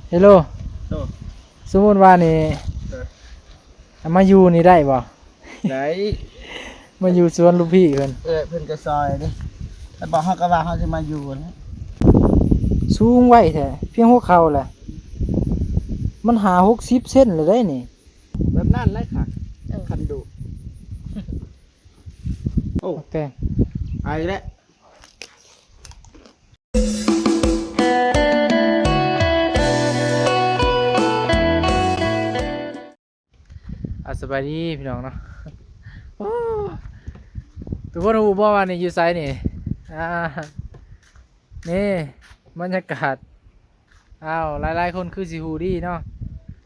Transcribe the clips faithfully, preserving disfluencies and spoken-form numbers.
เฮลโล โอ้ สมมุติว่านี่ เออ เอามาอยู่นี่ได้บ่ ได้ มาอยู่สวนลูกพี่เพิ่น เออ เพิ่นก็ซอยเด้ แต่บอกเฮาก็ว่าเฮาสิมาอยู่นะ สูงไว้แท้ เพียงหัวเข่าแหละ มันห้าหกสิบเซนเลยได้นี่ แบบนั้นเลยค่ะ เออ คันดุ โอ้ โอเค ไปแล้ว อ่ะ สบายดีพี่น้องเนาะ โอ้ ทุกคนรู้บ่ว่านี่อยู่ไสนี่ อ่า นี่ บรรยากาศ อ้าว หลายๆคนคือสิฮู้ดีเนาะ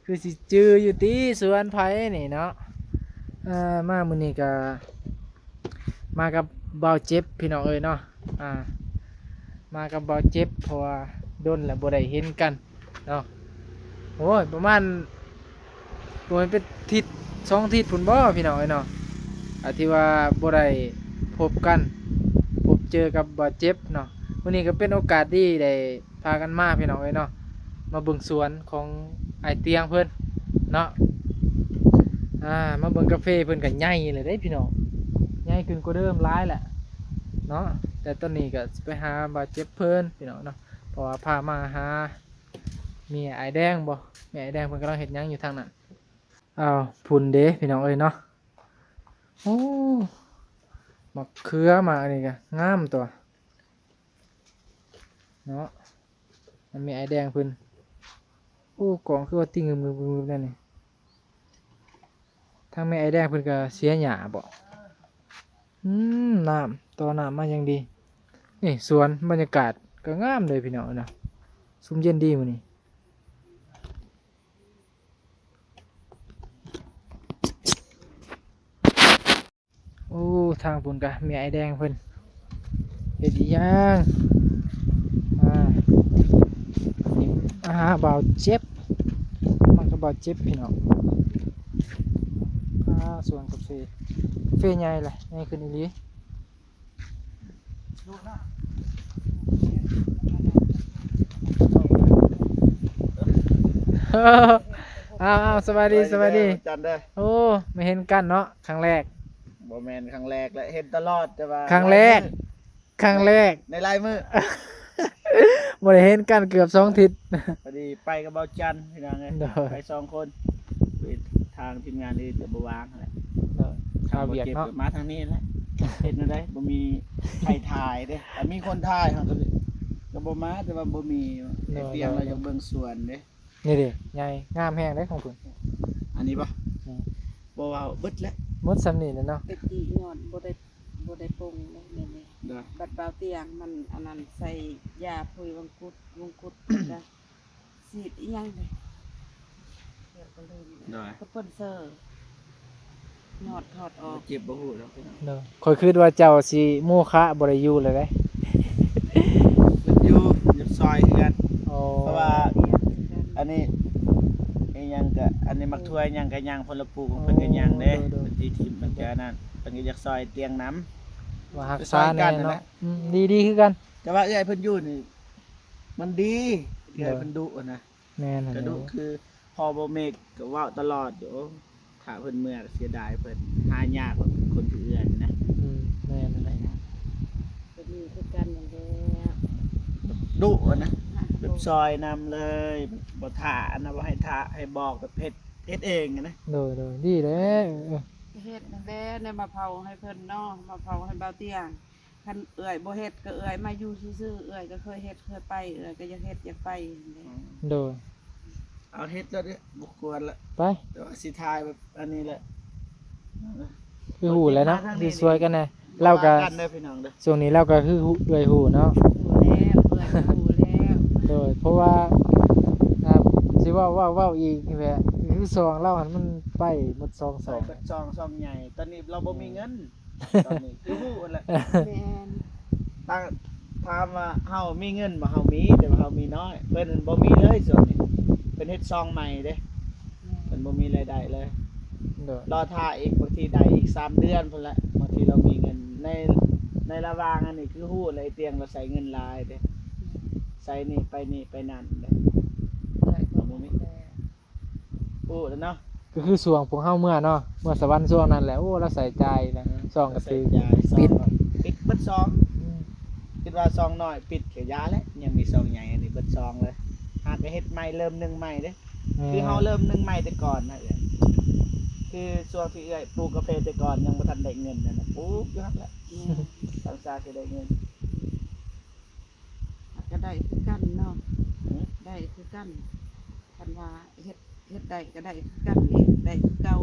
คือสิจื่ออยู่ติสวนไผนี่เนาะ เอ่อ มามื้อนี้ก็ มากับบ่าวเจ็บพี่น้องเอ้ยเนาะ อ่า มากับบ่าวเจ็บ เพราะว่าโดนแล้วบ่ได้เห็นกันเนาะ โอ้ย ประมาณ บ่แม่นเป็นทิศสองทิศพุ้นบ่พี่น้องเอ้ยเนาะ อ่า ที่ว่าบ่ได้พบกัน พบเจอกับบ่าวเจ็บเนาะ มื้อนี้ก็เป็นโอกาสดีได้ พากันมาพี่น้องเอ้ยเนาะ มาเบิ่งสวนของอ้ายเตียงเพิ่นเนาะ อ่า มาเบิ่งกาแฟเพิ่นก็ใหญ่เลยเด้พี่น้อง ใหญ่ขึ้นกว่าเดิมหลายแหละเนาะ แต่ตอนนี้ก็สิไปหาบ่าวเจ็บเพิ่นพี่น้องเนาะ เพราะว่าพามาหาเมียอ้ายแดงบ่ เมียอ้ายแดงเพิ่นกำลังเฮ็ดหยังอยู่ทางนั้น อ้าว พุ้นเด้พี่น้องเอ้ยเนาะ โอ้ บักเขือมาอันนี้ก็งามตัว เนาะ มันมีอ้ายแดงเพิ่น โอ้ กองคือว่าติ่งงึบๆๆนั่นนี่ ทางแม่อ้ายแดงเพิ่นก็เสียหญ้าบ่ อืม น้ำ ต่อน้ำมาอย่างดี นี่สวนบรรยากาศก็งามเลยพี่น้องเนาะ ซุ่มเย็นดีมื้อนี้ โอ้ ทางพุ้นก็แม่อ้ายแดงเพิ่นเฮ็ดอีหยัง อ่า นี่มาหาบ่าวเจ็บ มากับบ่าวเจ็บพี่น้อง อ่า สวนกาแฟ กาแฟใหญ่เลย ใหญ่ขึ้นอีหลี อ้าว อ้าว สบายดี สบายดี อาจารย์เด้อ โอ้ ไม่เห็นกันเนาะ ครั้งแรก บ่แม่นครั้งแรกและ เห็นตลอด แต่ว่า ครั้งแรก หลายมื้อ ครั้งแรก ในหลายมื้อ บ่ได้เห็นกันเกือบสองอาทิตย์ พอดีไปกับบ่าวจันพี่น้องเอ้ย โดย ไปสองคน ทางทีมงานอื่นก็บ่ว่างแหละ โดย ทางบ่าวเจ็บ ข่าวเวียกเนาะ ก็มาทางนี้แหละ เฮ็ดแนวใดบ่มีใครถ่ายเด้ ถ้ามีคนถ่ายเฮาก็ ก็บ่มา แต่ว่าบ่มี โดย ไอ้เตียง โดย เราอยากเบิ่งสวนเด้ นี่เด้ ใหญ่ งามแฮงเด้ของเพิ่น อันนี้บ่ อืม บ่ว่าเบิดแล้ว หมดส่ำนี้แหละเนาะ แต่กี้ย้อนบ่ได้ บ่ได้ปลงเลยนี่ โดย บัดบ่าวเตียงมันอันนั้นใส่ยาปุ๋ยวังคุด วังคุด ก็ฉีดอีหยังเลย เดี๋ยวก็ลืม โดย ก็เปิ้นเซอร์ ยอดถอดออก เจ็บบ่ฮู้ดอกพี่น้อง โดย ข้อยคิดว่าเจ้าสิโมฆะบ่ได้อยู่แล้วเด้ เพิ่นอยู่ อยากซอยคือกัน อ๋อ เพราะว่า อันนี้ อีหยังก็ อันนี้หมากถั่วหยังก็ย่าง ผลปลูกของเพิ่นก็ย่างเด้ โอ้ โดย โดย เพิ่นสิถิ่ม เพิ่นก็อันนั้น เพิ่นก็อยากซอยเตียงนำ ว่าฮักษาแน่เนาะ ไปซอยกันนั่นแหละ อืม ดี ดีคือกัน แต่ว่าเอื้อยเพิ่นอยู่นี่ มันดี เอื้อย โดย เพิ่นดุนะ แม่นหั่นแหละ ก็ดุคือพ่อบ่เมกก็เว้าตลอดอยู่ โอ้ ถ้าเพิ่นเมือก็เสียดายเพิ่น หายากกว่าคนคือเอื้อยนี่นะ อืม แม่นหั่นแหละ ก็มีคือกันนั่นแหละ ดุอะนะ แบบซอยนำเลย บ่ท่าอันนะ บ่ให้ท่า ให้บอกแบบเฮ็ด เฮ็ดเองอะนะ โดย โดย ดีแล้ว เออ เฮ็ดนั่นแหละ ได้มาเผาให้เพิ่นเนาะ มาเผาให้บ่าวเตี้ย คันเอื้อยบ่เฮ็ดก็เอื้อยมาอยู่ซื่อๆ เอื้อยก็เคยเฮ็ดเคยไป เอื้อยก็อยากเฮ็ดอยากไปหั้นแหละ อืม โดย เอาเฮ็ดแล้วเด้อ บ่ควรละ ไป แต่ว่าสิถ่ายแบบอันนี้แหละ คือฮู้แหละเนาะ มาทางนี้ คือซอยกันแหน่ ลาวก็ ว่ากันเด้อพี่น้องเด้อ ช่วงนี้ลาวก็คือฮู้ เอื้อยฮู้เนาะ ฮู้แล้ว เอื้อยก็ฮู้แล้ว โดย เพราะว่า อ่า สิเว้า เว้า เว้าอีกนี่แหละ คือซองลาวหั่นมันไปหมดซอง ไปเบิดซอง ซองใหญ่ ตอนนี้ลาวบ่มีเงิน ตอนนี้คือฮู้หั่นแหละ แม่น ตั้ง ถามว่าเฮามีเงินบ่ เฮามี แต่ว่าเฮามีน้อย เพิ่นบ่มีเลยช่วงนี้ เพิ่นเฮ็ดซองใหม่เด้ แม่น เพิ่นบ่มีรายได้เลย โดย รอท่าอีก บางทีได้อีกสามเดือนพุ้นแหละ บางทีลาวมีเงิน ใน ในระหว่างอันนี้คือฮู้เลย เตียงลาวใช้เงินหลายเด้ แม่น ใช้นี่ไปนี่ไปนั่นเด้ เอื้อยก็ เนาะ ก็คือช่วงพวกเฮาเมือเนาะ เมือสวรรค์ช่วงนั้นแหละ โอ้ ลาวใส่จ่ายนะ อืม ช่องก็ถือ ใส่จ่าย ปิด ช่อง ปิดเบิดช่อง อืม คิดว่าช่องน้อยปิดก็อย่าแล้ว ยังมีช่องใหญ่อันนี้เบิดช่องเลย หาก็เฮ็ดใหม่ เริ่มหนึ่งใหม่เด้ แม่น คือเฮาเริ่มหนึ่งใหม่แต่ก่อนนะเอื้อย คือช่วงที่เอื้อยปลูกกาแฟแต่ก่อนยังบ่ทันได้เงินนั่นน่ะ ปลูกอยู่หั่นแหละ อืม หลังจากที่ได้เงิน ก็ได้คือกันเนาะ หือ ได้คือกัน คันว่าเฮ็ด เฮ็ดได้ก็ได้คือกัน เฮ็ดได้คือเก่า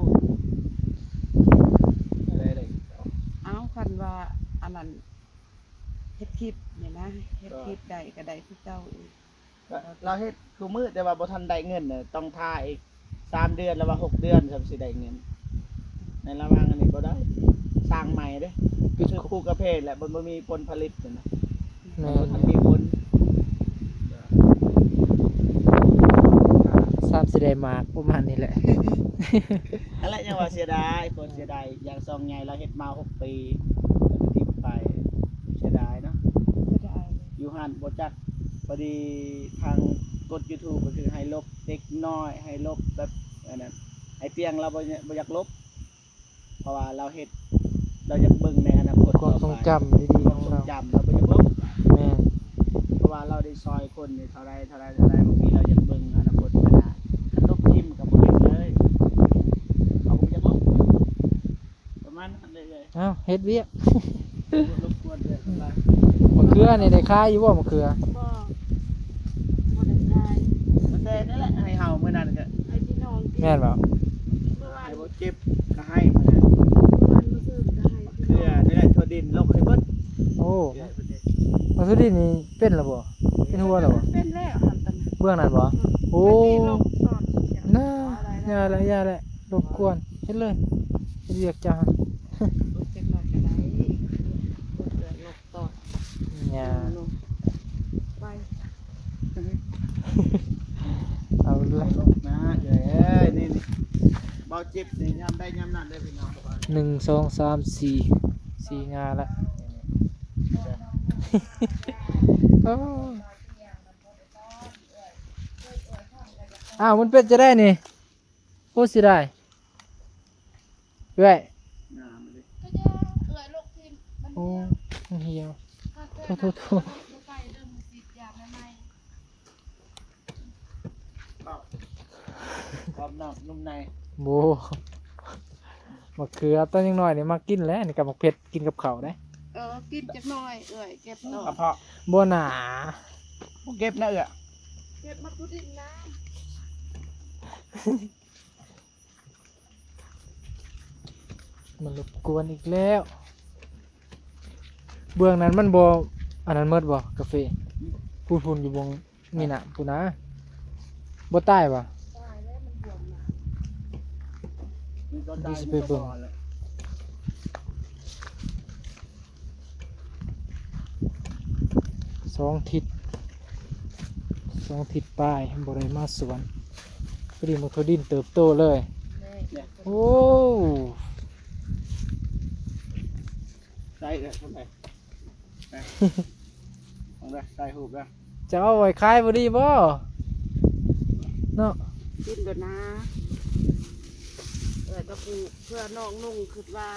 ได้ ได้คือเก่า เอ้า คันว่าอันนั้น เฮ็ดคลิปนี่นะ เฮ็ด ก็ คลิปได้ก็ได้คือเก่าอีก ก็ลาวเฮ็ดคู่มื้อ แต่ว่าบ่ทันได้เงินน่ะ ต้องท่าอีกสามเดือน หรือว่าหกเดือน จั่งสิได้เงิน ในระหว่างอันนี้บ่ได้ สร้างใหม่เด้ คือปลูกกาแฟแหละ มันบ่มีผลผลิตนั่นน่ะ แม่น มันบ่มีผล ซ้ำสิได้หมากประมาณนี้แหละ นั่นแหละยังว่าเสียดาย คนเสียดาย อย่างช่องใหญ่ลาวเฮ็ดมาหกปี แล้วก็ทิ้งไป เสียดายเนาะ เสียดาย อยู่หั่นบ่จัก พอดีทางกฎ YouTube ก็คือให้ลบเด็กน้อย ให้ลบแบบอันนั้น ไอ้เปียงลาวบ่ บ่อยากลบ เพราะว่าลาวเฮ็ด ลาวอยากเบิ่งในอนาคต ความทรงจำดีๆ ของลาว ความทรงจำลาวบ่อยากลบ แม่น เพราะว่าลาวได้ซอยคนนี่เท่าใด เท่าใด เท่าใด บางทีลาวอยากเบิ่งอนาคตข้างหน้า คันลบทิ่มก็บ่เห็นเลย เขาบ่อยากลบ ประมาณนั้นเลย เอ้า เฮ็ดเวียก รบกวนเลย บักเขือนี่ได้ขายอยู่บ่ บักเขือ บ่ บ่ได้ขาย มันแต่นั่นแหละ ให้เฮามื้อนั้นก็ ให้พี่น้องกิน แม่นบ่ เมื่อวาน ให้บ่เจ็บก็ให้มื้อนั้น เมื่อวานมื้อซืนก็ให้พี่น้อง บักเขือนี่แหละ ถั่วดินลกให้เบิด โอ้ เอื้อยเพิ่นเด้ บักเขือดินนี่เป็นแล้วบ่ เป็นหัวแล้วบ่ เป็นแล้วหั่นตอนนั้น เบื้องนั้นบ่ อืม โอ้ มันมีลกตอนเดียว น่า อะไรนะ อย่าละ อย่าละ รบกวน เฮ็ดเลย เฮ็ดเวียกจ้า ลกจักหน่อยก็ได้ ลกเกิดลก ต่อ เนี่ย ลงไป เอาเลย ลงนะเอ้ย นี่ นี่ เบาจิบนี่ ยามได้ยามนั้นเลยพี่น้อง หนึ่ง สอง สาม สี่ สี่งานละ โอ้ อ้าว มันเป็นจะได้นี่ โอ้ เสียดาย เอื้อย งามเลย ก็จะเอื้อยลกทิ่มมัน โอ้ เหี่ยว มันเหี่ยว ถ้าเกิด โทษ โทษ โทษ มันไปเดิมมันติดยาใหม่ๆ กรอบนอกนุ่มใน โบ มะเขือตอนยังน้อยนี่มักกินแหละ นี่กับมะเผ็ดกินกับข้าวได้ เออ กินจักหน่อย เอื้อย เก็บหน่อย กระเพาะ บ่หนา บ่เก็บนะเอื้อย เก็บมาพุดดิ้งนะ มันรบกวนอีกแล้ว เบื้องนั้นมันบ่ อันนั้นหมดบ่ กาแฟ พูนๆ อยู่บ่ง มีน้ำพูนนะ บ่ตายบ่ ตายแล้วมันบวมหนา นี่สิไปเบิ่ง สองทิศ สองทิศปลาย บ่ได้มาสวน พอดีหมากถั่วดินเติบโตเลย นี่ โอ้ ใส่เลย ทำไม นะ เอาเลย ใส่หูบเลย จะเอาไว้ขายบ่ดีบ่ เนาะ กินโดดนะ เออ ก็ปลูกเพื่อน้องนุ่ง คิดว่า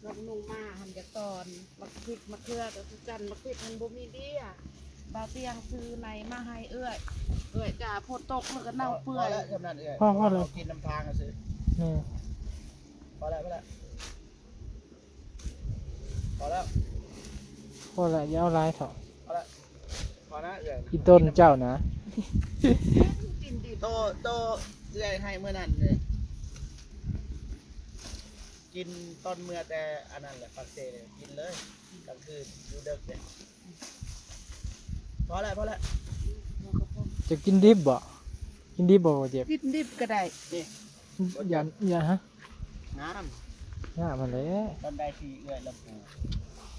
น้องนุ่งมาหั่นจะตอน บักพริกมะเขือก็คือกัน บักพริกมันบ่มีเบี้ย บ่าวเตียงซื้อในมาให้เอื้อย เอื้อยจ้า ฝนตกมันก็เน่าเปื่อย พอแล้ว เท่านั้นเอื้อย พอ พอแล้ว เอากินน้ำทางก็ซื้อ นี่ พอแล้ว พอแล้ว พอแล้ว พอแล้ว อย่าเอาหลายเถาะ พอแล้ว พอนะเอื้อย อีต้นเจ้านะ โต โตเอื้อยให้เมื่อนั้นเลย กินตอนเมื่อแต่อันนั้นแหละ ปากเซเลย กินเลย กลางคืน อยู่เดิกเนี่ย พอแล้ว พอแล้ว จะกินดิบบ่ กินดิบบ่เจ็บ กินดิบก็ได้ นี่ อย่า อย่าฮะ งาม งามมาแล้ว ตอนใดที่เอื้อยละปลูก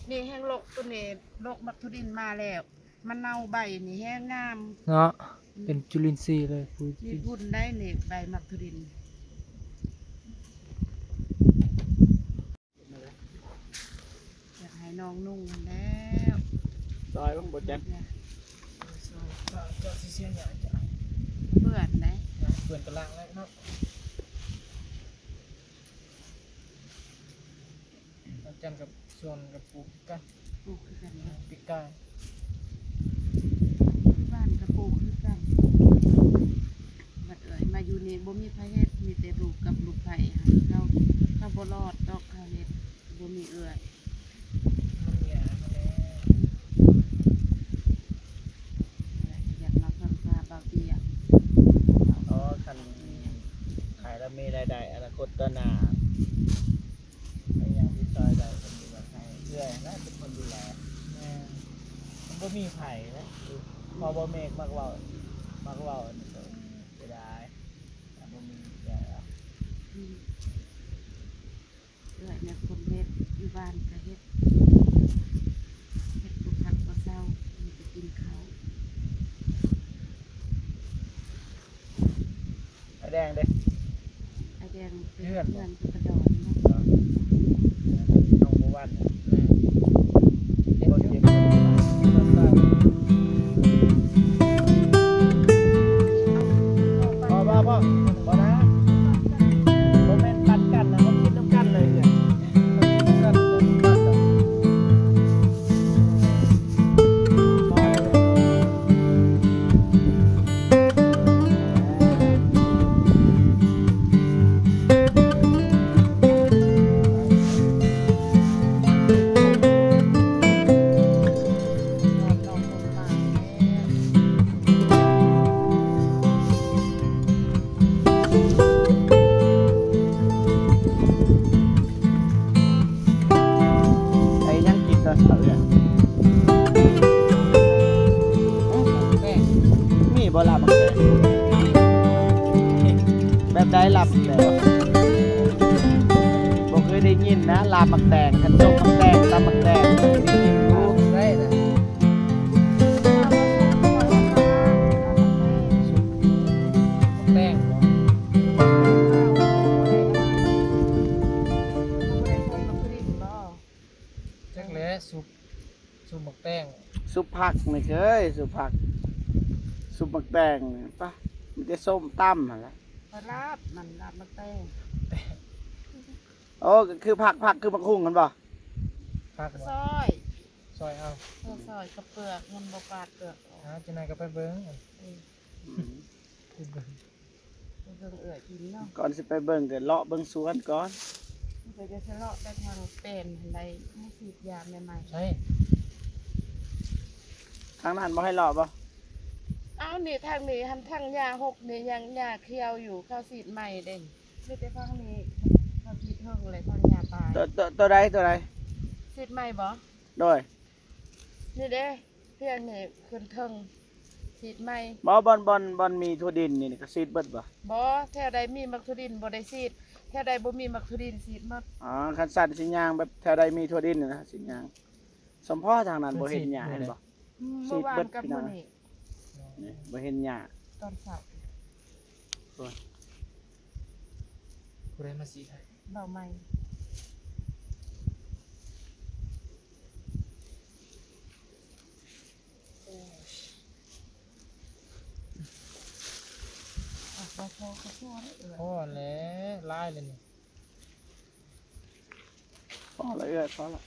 นี่แห้งลกตัวนี้ ลกหมากถั่วดินมาแล้ว มันเน่าใบนี่แห้งงาม เนาะ อืม เป็นจุลินทรีย์เลย ปุ๋ย มีบุญได้นี่ ใบหมากถั่วดิน อยากให้น้องนุ่งแล้ว ซอยบ้างบ่แจ๊บ เออ ซอย ก็ ก็สิเสียหยังจ้ะ เปื่อนได้ เปื่อนกะลางแล้วเนาะ จันกับสวนกับปลูกคือกัน ปลูกคือกันเนาะ ปีกไก่ บ้านก็ปลูกคือกันบัดเอ้ยมาอยู่นี่บ่มีไผเฮ็ดมีแต่ลูกกับลูกไผเขาเขาบ่รอดดอกเขาเฮ็ดบ่มีเอื้อย มันเหนียวมาแล้ว อยากมาเพิ่มค่าเบาเตี้ย อ๋อคันขายแล้วมีรายได้อนาคตต่อหน้า ไม่ยังที่ซอยได้คนดูแลให้เพื่อนนะเป็นคนดูแลแม่มันก็มีไผ่นะพอบ่เมกมากเว่ามักเว่าอันนี้ก็เสียดายแต่บ่มีแก่แล้ว เอื้อยเนี่ยคนเฮ็ดอยู่บ้านก็เฮ็ดเฮ็ดบ่พักบ่เซามีแต่กินข้าว ไอ้แดงเด้ ไอ้แดงเป็น เพื่อน เพื่อนกับกระดอนเนาะ น้องบัววันเนี่ยแม่เห็นบ่เก็บเงินมาใส่ พอพอพอพอนะบ่แม่นปัดกันนะเขาคิดน้ำกันเลยเนี่ยเขาคิดน้ำกันเลยปัดกันพอแล้ว ไอ้ยังกินตอนเช้าเนี่ย แป้ง มีบ่ลาบหมากแตงแบบได้ลาบหมากแตงบ่เคยได้ยินนะลาบหมากแตงคันส้มหมากแตงตำหมากแตงเคยได้ยินอยู่ ได้นะแป้งบ่จักแหละสุกสุกหมากแตง สุกผักนี่เอ้ยสุกผักสุกหมากแตงนี่ปะมันจะส้มตำหั่นละ ลาบมันลาบหมากแตง โอ้ก็คือผักผักคือหมากฮุ่งกันบ่ ผักบ่ ซอย ซอยเอา เออซอยกับเปลือกมันบ่ปาดเปลือกออก หาจังได๋ก็ไปเบิ่ง เออ อืม ไปเบิ่ง ไปเบิ่งเอื้อยกินเนาะ ก่อนสิไปเบิ่งก็เลาะเบิ่งสวนก่อน มันก็จะทะเลาะไปทางแป้นหั่นใดมาฉีดยาใหม่ ใช่ ทางนั้นบ่ให้เลาะบ่ ๆเอานี่ทางนี้หันทางยาหกนี่ยังยาเขียวอยู่เขาฉีดใหม่เด้มีแต่ทางนี้เขาฉีดเฮิงเลยทางยาตาย ตัวตัวตัวใดตัวใด ฉีดใหม่บ่ โดย นี่เด้เพียงนี่ขึ้นเทิงฉีดใหม่ บ่บ่อนบ่อนบ่อนมีทั่วดินนี่ก็ซีดเบิดบ่ บ่แถวใดมีหมากถั่วดินบ่ได้ฉีดแถวใดบ่มีหมากถั่วดินฉีดหมด อ๋อคันสั่นสิย่างแบบแถวใดมีทั่วดินน่ะนะสิย่างสมพอทางนั้นบ่เห็นหญ้าเห็นบ่ อืมเมื่อวานกับมื้อนี้ นี่บ่เห็นหญ้า ตอนเช้า ผู้ใดมาสิให้ เบาใหม่ อ่ะบ่พอก็พอแล้วเอื้อย พอแล้วหลายเลยนี่ พอละเอื้อยพอละ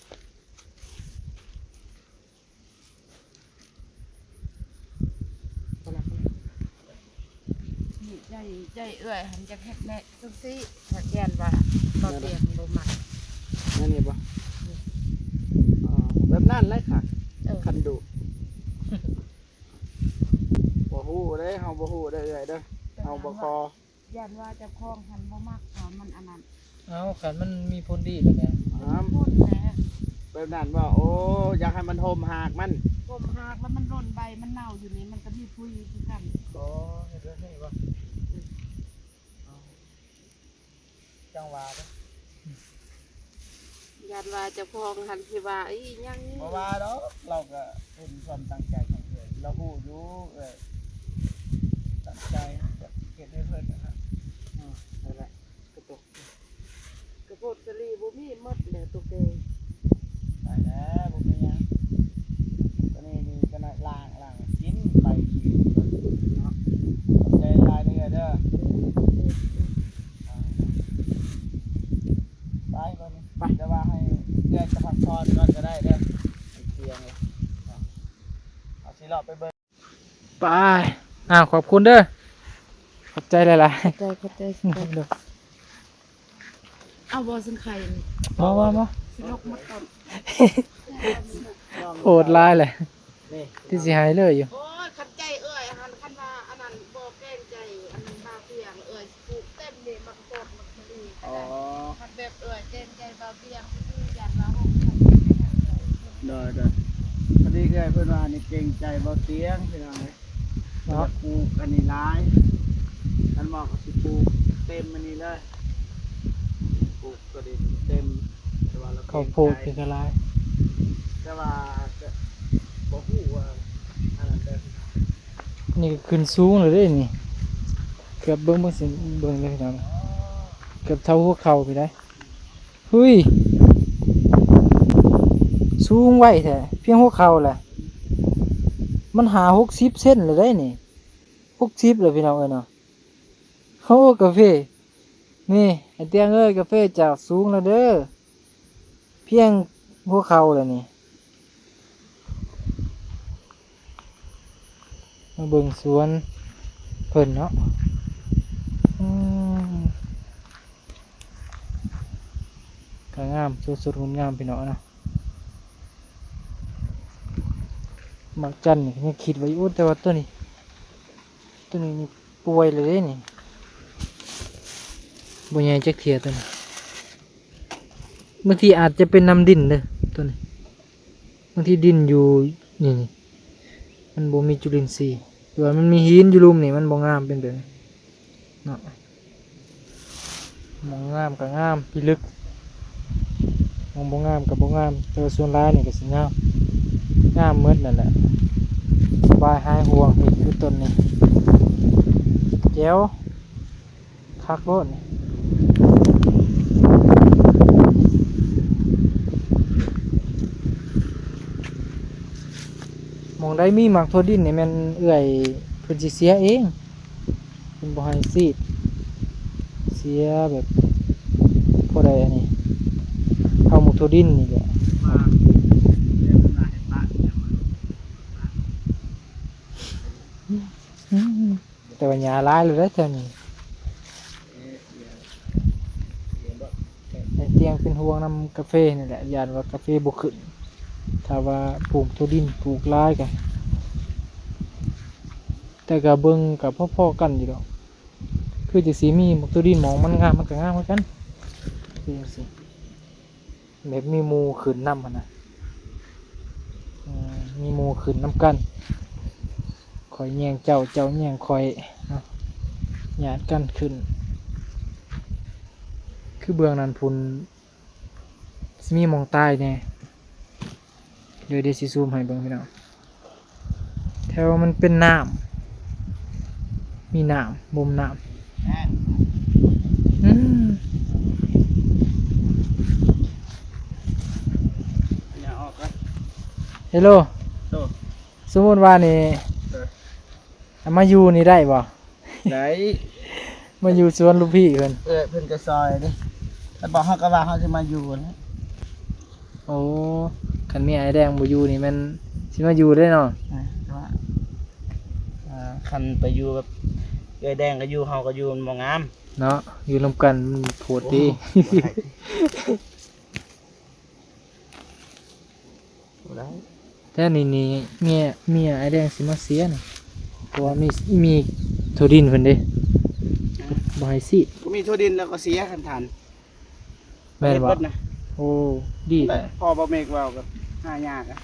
นี่ใจใจเอื้อยหันจะเฮ็ดแน่จังซี่ถ้าแกนว่าบ่เตียงบ่มัก นั่นนี่บ่อ๋อแบบนั้นเลยค่ะ เออ คันดุบ่ฮู้เด้เฮาบ่ฮู้เด้เอื้อยเด้อเฮาบ่คอ ย่านว่าเจ้าของหันบ่มักว่ามันอันนั้น เอาคันมันมีผลดีแล้วแหละ อ๋อ พ่นแหละ แบบนั้นบ่โอ้อยากให้มันโฮมหากมัน กลมหากแล้วมันหล่นใบมันเน่าอยู่นี่มันก็มีพุยคือกัน ก็เฮ็ดแบบนี้บ่เอาจังหวะเด้อ ย่านว่าเจ้าของหันสิว่าอีหยัง บ่ว่าดอกเราก็เป็นความตั้งใจของเอื้อยเราฮู้อยู่เอื้อยตั้งใจจะเฮ็ดให้เพิ่นนะฮะอืมนั่นแหละกระตุก กระโพดสลีบ่มีหมดแล้วตัวแก ไปแล้วบ่มีหยังตัวนี้นี่ก็น่าล้างล้างกินไปกินเนาะขอบใจหลายเด้อเด้อ ไปก่อนนี่ไปแต่ว่าให้เอื้อย ไป อ้าว ขอบคุณเด้อ ขอบใจหลาย เข้าใจเข้าใจ ๆ เอาบ่สังไข่นี่ มามามา สิลกมาต้น โหดร้ายเลย ที่สิหายเลยอยู่ โอ้ยขันใจเอ้ยหันคันว่าอันนั้นบ่เกรงใจอันนั้นบ่าวเตียงเอ้ยปลูกเต็มนี่มักโคตรมักมะลิก็ได้ อ๋อ คันแบบเอ้ยเกรงใจบ่าวเตียงคืออยากว่าห้อง โดยโดยพอดีเอื้อยเพิ่นว่านี่เกรงใจบ่าวเตียงพี่น้องเอ้ย เนาะ ปลูกอันนี้หลายท่านบอกก็สิปลูกเต็มอันนี้เลยปลูกก็ได้เต็มแต่ว่าเรา ข้าวโพดเป็นกะลาย แต่ว่าก็บ่ฮู้ว่าอันนั้นเด้อ นี่ก็ขึ้นสูงเลยเด้นี่ เกือบเบิ่งเบิ่งสิเบิ่งเลยพี่น้อง เกือบเท่าหัวเข่าไปได้ เฮ้ย สูงไว้แท้ เพียงหัวเข่าแหละ มันหาหกสิบเซนเลยได้นี่ หกสิบเลยพี่น้องเอ้ยเนาะ โอ้ กาแฟ นี่ ไอ้เตียงเอ้ย กาแฟจากสูงแล้วเด้อ เพียงหัวเข่าแล้วนี่ มาเบิ่งสวนเพิ่นเนาะ อืม ก็งาม สดๆ งดงามพี่น้องเนาะ หมากจันนี่ยังคิดไว้อยู่ แต่ว่าตัวนี้ ตัวนี้นี่ป่วยเลยเด้นี่ บ่ใหญ่จักเทื่อตัวนี้ บางทีอาจจะเป็นน้ำดินเด้อตัวนี้ บางทีดินอยู่นี่นี่ มันบ่มีจุลินทรีย์ หรือว่ามันมีหินอยู่ลุ่มนี่ มันบ่งามเป็นแบบนี้เนาะ หม่องงามก็งามพิลึก หม่องบ่งามก็บ่งาม แต่ว่าส่วนหลายนี่ก็สิงาม งามหมดนั่นแหละ สบายหายห่วง เห็นคือต้นนี้ แจ๋ว คักโลดนี่ หม่องใดมีหมากถั่วดินนี่แม่นเอื้อยเพิ่นสิเสียเอง เพิ่นบ่ให้ซีด เสียแบบพอได้อันนี้ เอาหมากถั่วดินนี่แหละ มาเรียนมาให้ปะเนี่ยมัน อืม แต่ว่าหญ้าหลายเลยเด้อแถวนี้ เอ๊ะเดี๋ยวเดี๋ยวบ่ ไอ้เตียงเป็นห่วงนำกาแฟนี่แหละ ย้านว่ากาแฟบ่ขึ้น ถ้าว่าปลูกถั่วดินปลูกหลายก็ แต่ก็เบิ่งก็พอๆกันอยู่ดอก คือจังซี่มีหมากถั่วดินหม่องมันงามมันก็งามคือกัน คือจังซี่ แบบมีหมู่ขึ้นนำหั่นนะ อืม มีหมู่ขึ้นนำกัน ข้อยแย่งเจ้า เจ้าแย่งข้อยเนาะ ญาติกันขึ้น คือเบื้องนั้นพุ้น สิมีหม่องตายแน่ เดี๋ยว เดี๋ยวสิซูมให้เบิ่งพี่น้อง แถวมันเป็นน้ำ มีน้ำ บ่มน้ำ อืม อย่าออกกัน ฮัลโหล โต สมมุติว่านี่ เออ เอามาอยู่นี่ได้บ่ ได้ มาอยู่สวนลูกพี่เพิ่น เออเพิ่นก็ซอยเด้ถ้าบอกเฮาก็ว่าเฮาสิมาอยู่นะ โอ้ คันมีไอ้แดงบ่อยู่นี่แม่นสิมาอยู่ได้เนาะ อ่าแต่ว่าอ่าคันไปอยู่แบบเอื้อยแดงก็อยู่เฮาก็อยู่มันบ่งาม เนาะ อยู่นำกันมันโพดติ บ่ได้ แต่นี่นี่เมีย เมียไอ้แดงสิมาเสียนี่ เพราะว่ามี มีโทดินเพิ่นเด้ บ่ให้สิ ก็มีทั่วดินแล้วก็เสียคันทัน แม่นบ่ เฮ็ดเบิดนะ โอ้ ดี นั่นแหละพ่อบ่เมกเว้ากับหายากอะ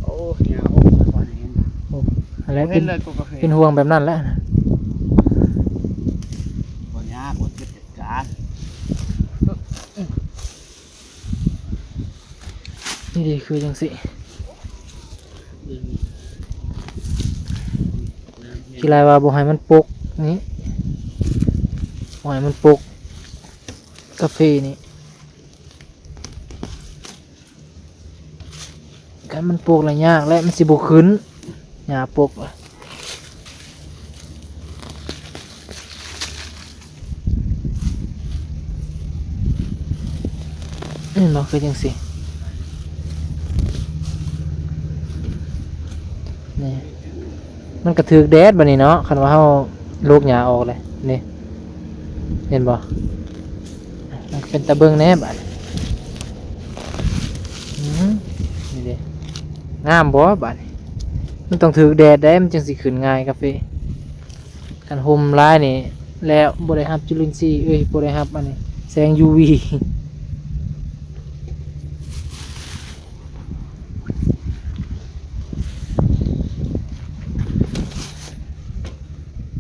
โอ้ยยาโอ้ยขอให้เห็นนะ โอ้ อะไร บ่ เป็ เห็ น นเลยกูก็เคย เป็นห่วงแบบนั้นแหละนะ บ่ยากบ่เก็บจัดการ นี่ดีคือจังสิ ขี้ลายว่าบ่ให้มันปกนี่ บ่ให้มันปก กาแฟนี่ คันมันปกแล้วยากและมันสิบ่ขึ้น หญ้าปกละ เห็นบ่ คือจังสิ นี่ มันกะถืกแดดบัดนี้เนาะ คันว่าเฮาโลกหญ้าออกเลย นี่ เห็นบ่ มันก็เป็นตาเบิ่งแหน่บัดนี้ อืม นี่เด้ งามบ่บัดนี้ มันต้องถืกแดดได้ มันจังสิขึ้นง่ายกาเฟ คันห่มหลายนี่ แล้วบ่ได้รับจุลินทรีย์ เอ้ย บ่ได้รับอันนี้ แสง ยู วี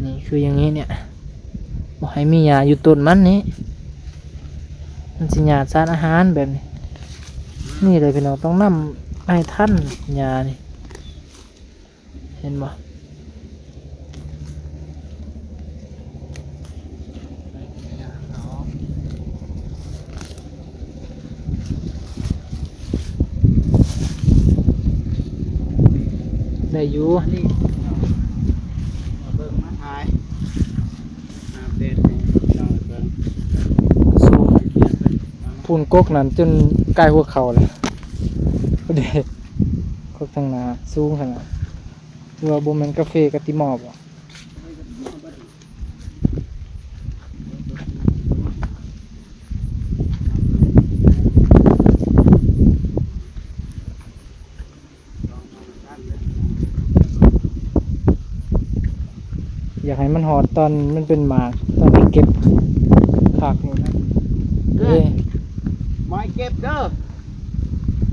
นี่คืออย่างนี้เนี่ย บ่ให้มีหญ้าอยู่ต้นมันนี่ มันสิหยาดสารอาหารแบบนี้ นี่เลยพี่น้อง ต้องนำให้ทันหญ้านี่ เห็นบ่ ได้อยู่ นี่ เบิ่งมาถ่าย อัปเดตให้พี่น้องเบิ่ง สูง พูนกกนั่นจนใกล้หัวเข่าเลย พอดี กกทางหน้าสูงขนาด คือว่าบ่แม่นกาเฟกะติมอบ่ อยากให้มันฮอดตอนมันเป็นหมาก ตอนที่เก็บคักนี่นะ เอ้ย บ่ให้เก็บเด้อ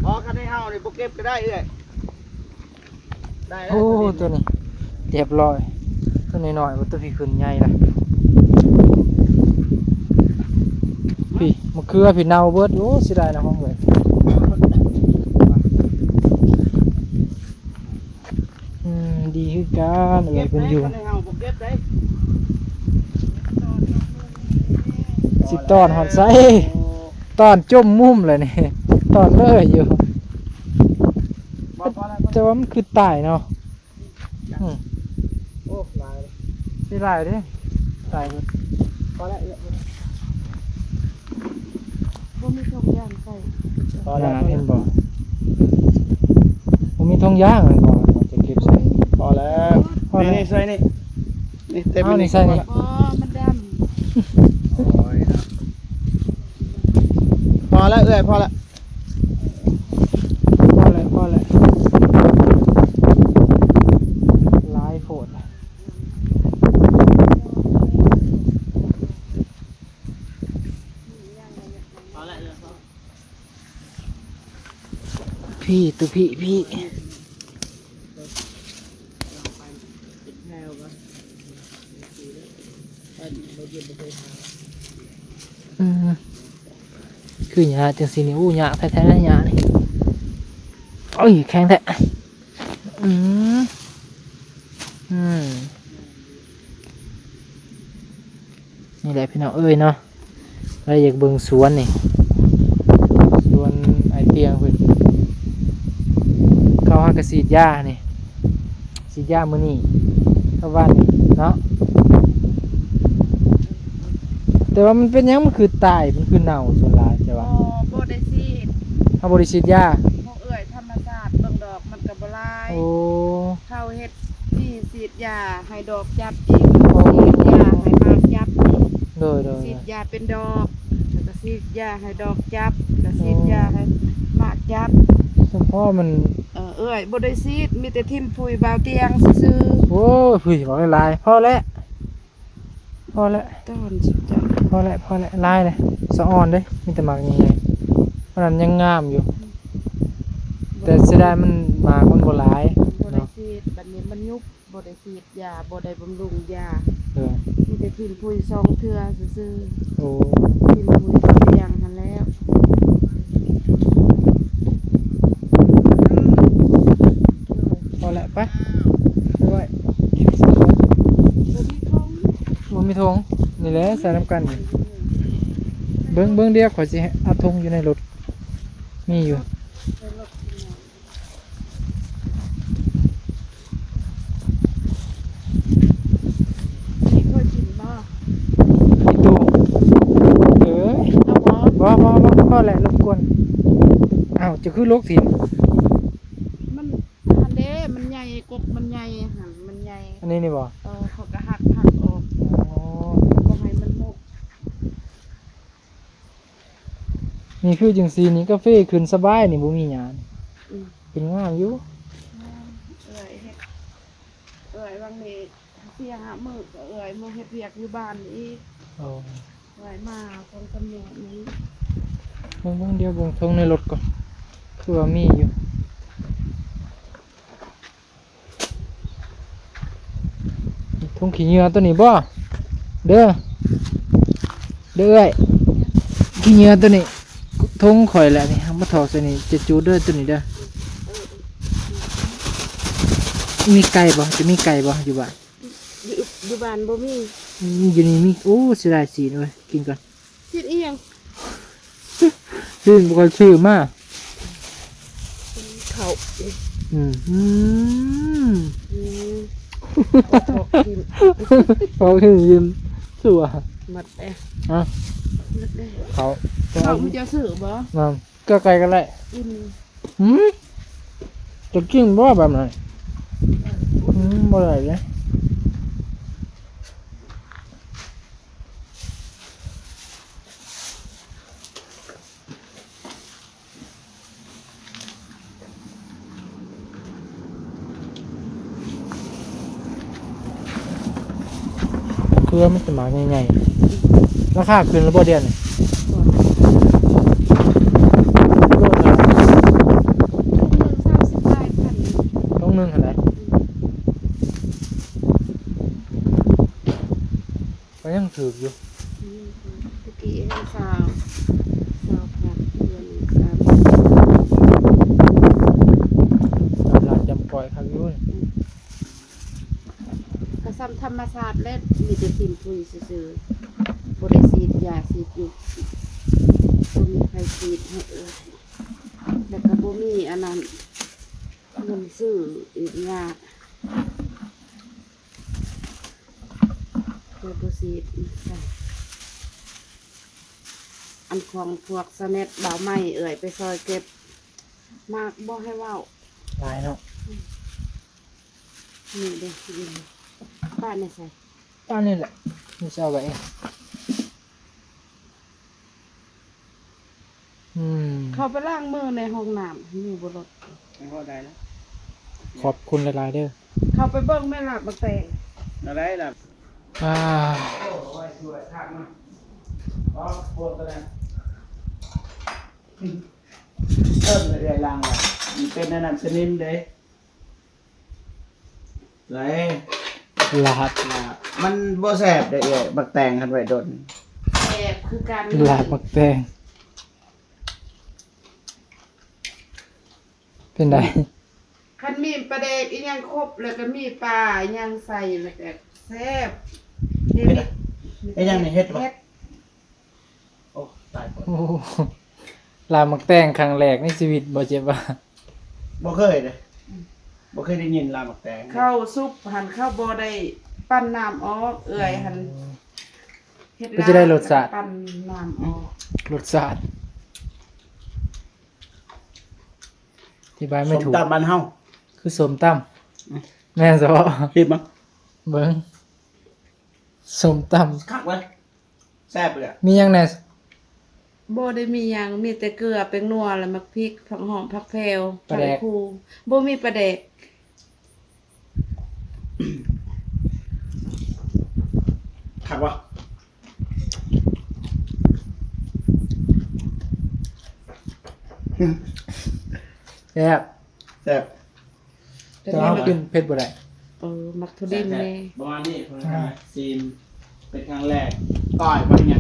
บ่ คันให้เฮานี่บ่เก็บก็ได้เอื้อย ได้แล้ว โอ้ ตัวนี้ ตัวนี้เรียบร้อย ตัวน้อยๆ ว่าตัวพี่ขึ้นใหญ่ละ พี่ มะเขือพี่เน่าเบิด โอ้ เสียดายนะของเว้ย อืม ดีคือกัน เอ้ย เพิ่นอยู่ เก็บได้ เฮาบ่เก็บได้ สิตอนฮอดไส ตอนจมมุมเลยนี่ ตอนเลยอยู่ บ่ พอแล้ว แต่ว่ามันคือตายเนาะ อืม โอ้ หลายเลย สิหลายเด้ ตายเบิด พอแล้ว เอื้อย บ่มีถุงยางใส่ พอแล้ว อ่า เห็นบ่ บ่มีถุงยางเลยบ่ จะเก็บใส่ พอแล้ว พอแล้ว นี่ นี่ ใส่นี่ นี่ เต็ม เอานี่ นี่ ใส่นี่ พอแล้ว อ๋อ มันดำ โอ้ย พอแล้ว เอื้อย พอแล้ว พอแล้ว พอแล้ว หลายโพด พี่ ตุ๊พี่ พี่ อืม คือหญ้าจังซี่นี่ อู้ หญ้าแท้ๆ หญ้านี่ โอ้ย แข็งแท้ อืม อืม นี่แหละพี่น้องเอ้ยเนาะ ใครอยากเบิ่งสวนนี่ สวนไอ้เตียงเพิ่น เขาหากะฉีดยานี่ ฉีดยามื้อนี้ กับวานนี้เนาะ แต่ว่ามันเป็นหยัง มันคือตาย มันคือเน่าส่วนหลาย แต่ว่า บ่ บ่ได้ฉีด เฮาบ่ได้ฉีดยา ของเอื้อยธรรมชาติ เบิ่งดอกมันก็บ่หลาย โอ้ เขาเฮ็ดที่ฉีดยาให้ดอกจับอีก โอ้ ฉีดยาให้หมากจับอีก โดย โดย ฉีดยาเป็นดอก แล้วก็ฉีดยาให้ดอกจับ แล้วฉีดยาให้หมากจับ เฉพาะมัน เออ เอื้อยบ่ได้ฉีด มีแต่ทิ่มปุ๋ยบ่าวเตียงซื่อๆ โอ้ย พุ้ย บอกหลายๆ พอแล้ว พอแล้ว ต้นสุดยอด พอแล้ว พอแล้ว หลายเลย สะออนเด้ มีแต่หมากใหญ่ๆ อันนั้นยังงามอยู่ แต่เสียดายมัน หมากมันบ่หลาย บ่ได้ เนาะ ฉีด บัดนี้มันยุบ บ่ได้ฉีดยา บ่ได้บำรุงยา เออ มีแต่ทิ่มปุ๋ยสองเทื่อซื่อๆ โอ้ ทิ่มปุ๋ยบ่าวเตียงหั้นแล้ว พอแล้ว ไป ไปไว้ บ่มีถุง นี่แหละ ใส่นำกัน เบิ่ง เบิ่ง เดี๋ยวข้อยสิเอาถุงอยู่ในรถ มีอยู่ มีเคยกินบ่ มีตู้ เอ้ย เอาบ่ บ่ บ่ บ่ พอแล้ว รบกวน อ้าว จะคือลกถิ่ม มัน อันเด้ มันใหญ่กก มันใหญ่หั่น มันใหญ่ อันนี้นี่บ่ เออ เขาก็หักหักออก อ๋อ บ่ให้มันหมก นี่คือจังซี่นี่ กาแฟขึ้นสบายนี่ บ่มีหยัง อืม ขึ้นงามอยู่ เอื้อยเฮ็ด เอื้อยวังนี้เสียหามื้อก็เอื้อยมื้อเฮ็ดเวียกอยู่บ้านอีก อ๋อ เอื้อยมาของตำรวจนี้ เบิ่งเบิ่ง เดี๋ยวเบิ่งทงในรถก่อน คือว่ามีอยู่ ทงขี้เหงื่อตัวนี้บ่ เด้อ เด้อเอ้ย ขี้เหงื่อตัวนี้ ทงข่อยแหละนี่ มาถอกใส่นี่ จะจูดเด้อตัวนี้เด้อ มีไก่บ่ จะมีไก่บ่ อยู่บ้าน อยู่อยู่บ้านบ่มี อืม อยู่นี่มี โอ้ เสียดายสีนเว้ย กินก่อน คิดอีหยัง ซื้อบ่ค่อยซื้อมา เขา อืม อืม อืม เขาคือยืมสัว หมดเด้ ฮะ หมดเด้ เขา เขามันจะซื้อบ่ มาก็ไกลกันแหละ อิ่ม อืมจะกินบ่แบบนั้นอืมบ่ได้เลย เครือมันจะหมากใหญ่ๆ ราคาขึ้นแล้วบ่เดือนนี่ หนึ่งสามสิบปลายพัน ต้องหนึ่งเท่าไหร่ ก็ยังถืกอยู่ อืมตะกี้ให้สาวสาวพันเดือนสาม ตลาดจำปอยครับอยุ่น ก็ซ้ำธรรมชาติและมีแต่กินปุ๋ยซื่อๆบ่ได้ฉีดยาฉีดอยู่บ่มีใครฉีดให้เออแล้วก็บ่มีอันนั้นเงินซื้ออีกยาเพื่อบ่ฉีดอีกค่ะ อันของพวกสแนดบ่าวใหม่เอ่ยไปซอยเก็บ มากบ่ให้เว้า หลายเนาะ นี่เด้อป้าในใส่ ป้านี่แหละนี่จะเอาไว้เองอืม เขาไปล้างมือในห้องน้ำอยู่บ่รถ ไม่พอใจแล้ว ขอบคุณหลายๆเด้อ เขาไปเบิ่งแม่หลาบมาแต่ง อะไรล่ะ อ่า โอ้ยช่วยทักมาอ๋อโคตรเลยเพิ่มเลยลังละมันเป็นอันนั้นสนิมเด้ไร ลาด มันบ่แสบเด้เอ้ยบักแตงคันไว้ดน แสบคือกัน ลาดบักแตง เป็นไง คันมีปลาแดกอีหยังครบแล้วก็มีปลาอีหยังใส่แล้วก็แซ่บ ไอ้ยังนี่เฮ็ดบ่ เฮ็ด โอ้ตายหมด โอ้โหลาดบักแตงครั้งแรกในชีวิตบ่เจ็บว่า บ่เคยเด้บ่เคยได้ยินลาบักแตง ข้าวซุปหั่นข้าวบ่ได้ปั้นน้ำออกเอื้อยหั่นเฮ็ด ก็จะได้รสชาติ ปั้นน้ำออก รสชาติ อธิบายไม่ถูก ส้มตำบ้านเฮา คือส้มตำแม่นซะบ่ รีบมั้ง เบิ่งส้มตำ คักเลยแซ่บเลยอะ มีหยังแหน่ บ่ได้มีหยังมีแต่เกลือแป้งนัวแล้วหมากพริกผักหอมผักแพรว ปลาแดก ผักคูบ่มีปลาแดก คักวะ แซ่บ แซ่บ แต่ว่าเรากินเผ็ดบ่ได้ เออหมากทุดินแน่ ประมาณนี้คนละซีมเป็นครั้งแรกก้อยว่าไง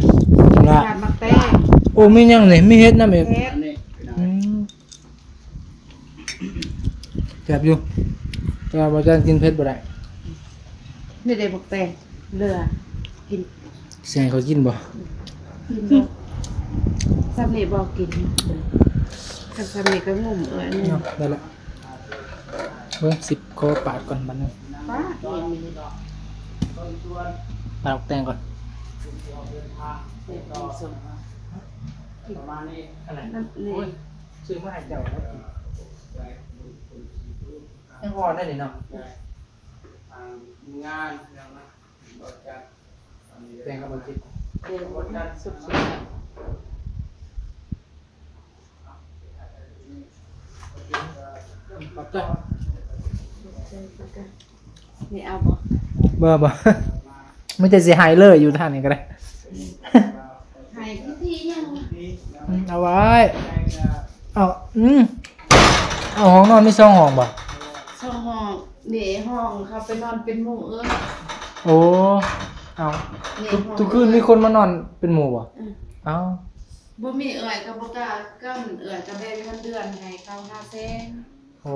นะ ขาดหมากแตง โอ้มีหยังนี่มีเห็ดนำอีก เฮ็ด อันนี้พี่น้อง อืมแซ่บอยู่แต่ว่าบ่จันกินเผ็ดบ่ได้ นี่ได้หมากแตงเหลือกิน แซ่เขากินบ่ กินบ่ซ้ำนี่บ่กินคันซ้ำนี่ก็งุ่มเอ้ยนี่ เนาะได้ละเบิ่งสิบขอปาดก่อนบัดนึง ป้าเองนี่ ปาดออกแตงก่อน เดี๋ยวกินส้ม ประมาณนี้ อะไร นั่นนี่ ซื้อมาให้เจ้าแล้วกินยังอ่อนได้นี่เนาะ งานเรื่องนะบ่จัด แจ้งเข้ามาจิต เดี๋ยวสุกสุก ขอบใจ นี่เอาบ่ เบอร์บ่ ไม่แต่สิหายเลยอยู่ท่านนี่ก็ได้ ให้พิธียัง อืมเอาไว้ เอาอืมเอาห้องนอนมีสองห้องบ่ สองห้องนี่ห้องเขาไปนอนเป็นหมู่เอ้ย โอ้เอา นี่ ทุก ห้อง ทุกคืนมีคนมานอนเป็นหมู่บ่ อืม เอา บ่มีเอื้อยก็บ่กล้ากันเอื้อยก็แบ่งเงินเดือนให้เขาห้าแสน โอ้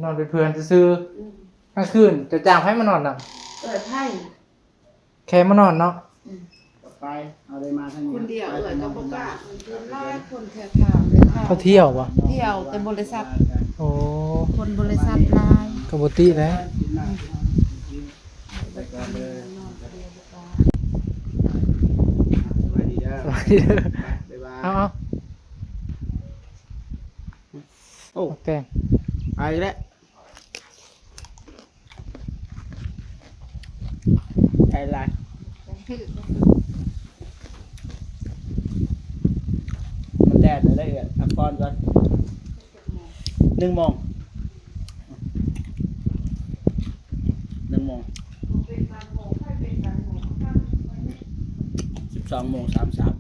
นอนเป็นเพื่อนซื่อ อืม ๆกลางคืนจะจ้างใครมานอนน่ะ เอื้อยไผ แค่มานอนเนาะ อืม ไปเอาได้มาทางนี้ คนเดียวเอื้อยก็บ่กล้ามันเป็นหลายคนแถวทางเลยค่ะ เขาเที่ยวบ่ เที่ยวแต่บริษัท โอ้ คนบริษัทหลาย กะบ่ติแล้ว ไปก่อนเลยสบายดีเด้อ สบายดีเด้อ บ๊ายบาย เอาเอา โอ้ โอเค ไปแล้วไปละมันแดดเลยได้เอือดพักผ่อนก่อนหนึ่งโมงหนึ่งโมงสิบสองโมงสามสาม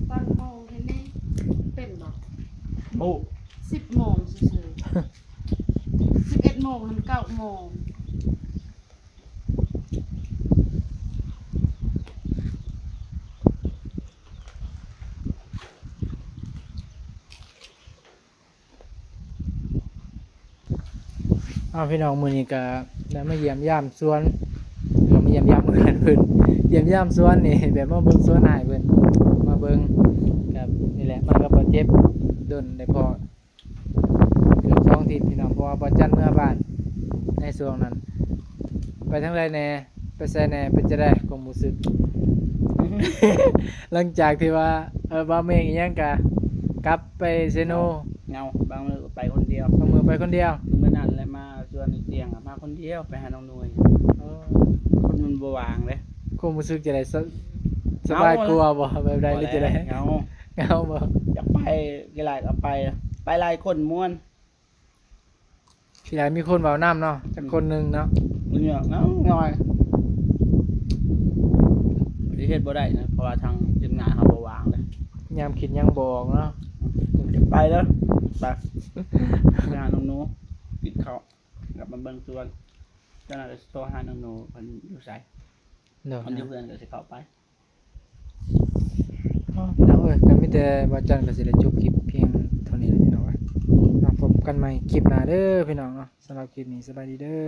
ตั้งโมงเห็นไหมเป็นบ่ โอ้ สิบโมงซื่อๆสิบเอ็ดโมงถึงเก้าโมง เอาพี่น้องมื้อนี้ก็ได้มาเยี่ยมยามสวนก็มาเยี่ยมยามเพื่อนเพิ่นเยี่ยมยามสวนนี่แบบมาเบิ่งสวนอ้ายเพิ่นมาเบิ่งกับนี่แหละมากับบ่าวเจ็บดนได้พอเกือบสองอาทิตย์พี่น้องเพราะว่าบ่าวจันเมือบ้านในช่วงนั้น ไปทางใดแหน่ไปไสแหน่เป็นจะได้ความรู้สึก หลังจากที่ว่าเออบ่าวเมงอีหยังกะกลับไปเซโน เงาบางมือก็ไปคนเดียว บางมือไปคนเดียว เมื่อนั้นแหละมาชวนเตียงอะมาคนเดียวไปหาน้องหน่วย เออ คนมันบ่วางเลย ความรู้สึกจะได้สสบายกว่าบ่แบบใดหรือจะได้ เงา เหงาบ่ อยากไปกี่หลายก็ไป ไปหลายคนม่วน ทีหลังมีคนเว้านำเนาะจักคนหนึ่งเนาะ มันเหงาหน่อยที่เฮ็ดบ่ได้นะเพราะว่าทางทีมงานเขาบ่วางเลย ยามคิดยังบ่ออกเนาะ ไปแล้วไปงานน้องหนูกินข้าวกลับมาเบิ่งสวนเจ้าหน้าที่โทรหาน้องหนูเพิ่นอยู่ไส เนาะ เพิ่นอยู่เพื่อนก็สิเข้าไป อ๋อพี่น้องเอ้ยก็มีแต่บ่าวจันก็สิได้จบคลิปเพียงเท่านี้แหละพี่น้องเอ้ยมาพบกันใหม่คลิปหน้าเด้อพี่น้องเนาะสำหรับคลิปนี้สบายดีเด้อ